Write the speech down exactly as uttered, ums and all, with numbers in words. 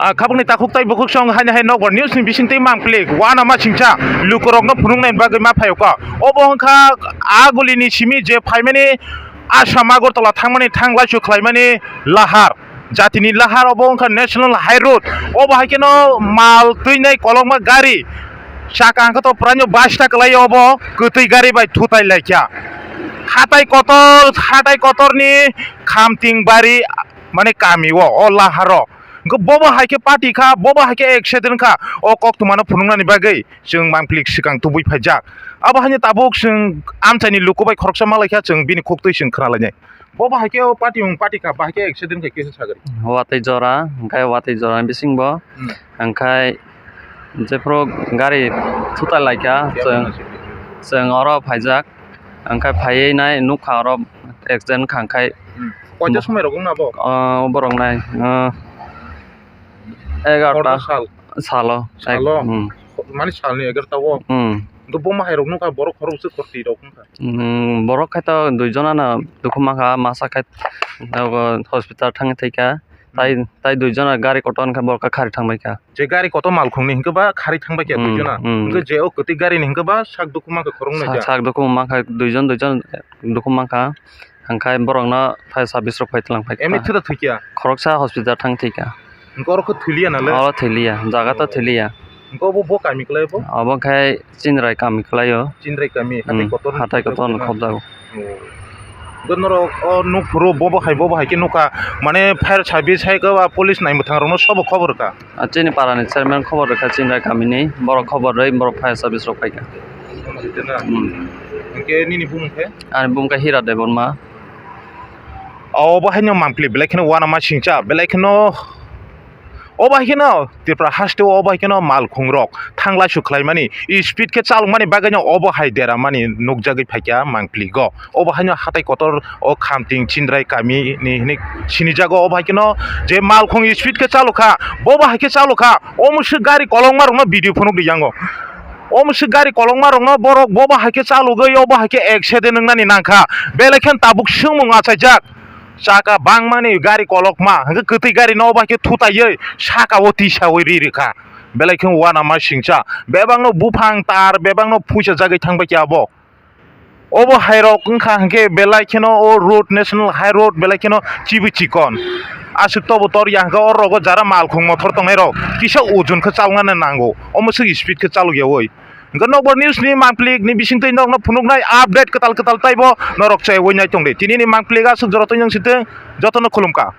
Ah, khabangni takhuk tai bukhuk song haino hai nokbar news ni bisingtwi mangpili uanama singcha lukurokno phunuknaini bagwi ma phaio kha. Obo wngkha a gulini simi je phaimani Assam Agartala thangmani thang laisu khlaimani lahar. Jatini lahar obo wngkha National High Road. Obo hai kheno mal twinai kolokma gari. Chaka hwnkhe to pranyo basta kwlai obo kwtwi gari bai thutai laikha. Hatai kotor, hatai kotorni Khamting bari mane kami o, o laharo. Hwnkhe bobo hai khe party kha, bobo hai khe accident kha, o koktwmano phunuknani bagwi chwng mangpili swkang tubui phaijak. Abo haino tabuk chwng amchaini luku bai khoroksa malaikha, chwng bini khuktwi chwng khwnalainai. Bobo hai khe o party wng party kha, bahai khe accident khai kisa sagari. Watwi jora, hwnkhe watwi jora bisingbo, hmm, hwnkhe jephuru gari thutai laikha, chwng, chwng oro phaijak. Hwnkhe phaiwi nai nukha oro accident wngkha hwnkhe. Hmm. Koita somoi rok wngna bo? Ah, borok nai, ah, egarta. Koita sal? Salo. Salo? Hmm. Mani salni egarta o? Hmm. Hwnkhe bo mahai rok nukha borok khoroksa khorti rok wngkha? Hmm, borok khai to dui jona no dukhu mankha, masa khai hospital thangwi thwikha. Tai, tai dui jona gari kotor wngkha borok kha khari thangbai kha. Je gari kotor malkhungni hinkhe ba khari thangbai kha dui jona. Hmm, hmm. Hinkhe je o kwtwi garini hinkhe ba sak dukhu mankha khoroknwi. Sak, ja, sak dukhu mankha, dui jon, dui jon dukhu mankha. Hwnkhe borokno fire service rok phai twlang phai kha. Emni thwi da thwikya? Khoroksa hospital thang thwikha. Hinkhe oro khe thwiliya nale? Oro thwiliya, jaga to thwiliya. Hinkhe obo bo kami kwlai bo? Obo khe Chindrai kami kwlaio. Chindrai kami, hmm, hatai kotor, hatai kotor no khobjago. Oh. Bo norok o nuk phuru bobo hai, bobo hai khe nukha, mane fire service hai khe ba police nai mwthang rokno sobo khobor rwkha. A chini para ni chairman khobor rwkha, Chindrai kami ni, borok khobor rwi borok fire service rok phaikha. Hmm. Hinkhe nini bumung khe? Ani bumung khe Hira Debbarma. Obo haino mangpili belai kheno uanama singcha, belai kheno obo hai kheno Tripura haste o obo hai kheno malkhung rok thanglaisu khlaimani, speed khe chalokmani bagwino obo hai deramani nukjagwi phaikha mangpili go. Obo haino hatai kotor o Khamting Chindrai kami ni hinwi sinijago, obo hai kheno je malkhung speed khe chalokha, bobo hai khe chalokha, omo se gari kolokma rokno video phunuk riyango. Omo se gari kolokma rokno borok bobo hai khe chalogwi obo hai khe accident wngnani nangkha. Belai khe tabuk swngmung achaijak. Chaka bangmani gari kolokma, hwnkhe kwtwi gari no obo hai khe thutaiwi saka o tisawi ri rwkha. Belai khe uanama singcha. Bebakno buphang tar, bebakno phuisa jagwi thangbai khe abo. Obo hai rok wngkha hwnkhe belai kheno o road, national high road belai kheno chibi chikon. Aswk tobo tor ya hwnkhe oro rogo jara malkhung mothor tongnai rok kisa ojon khe chaloknani nango. Omo swk speed khe chalok yawi. Hwnkhe nokbar news ni mangpili ni bisingtwi norokno phunuknai update kwtal kwtal taibo norok chaiwi nai tongdi. Tini ni mangpili aswk jora twi nang sitwng jotono khulumkha.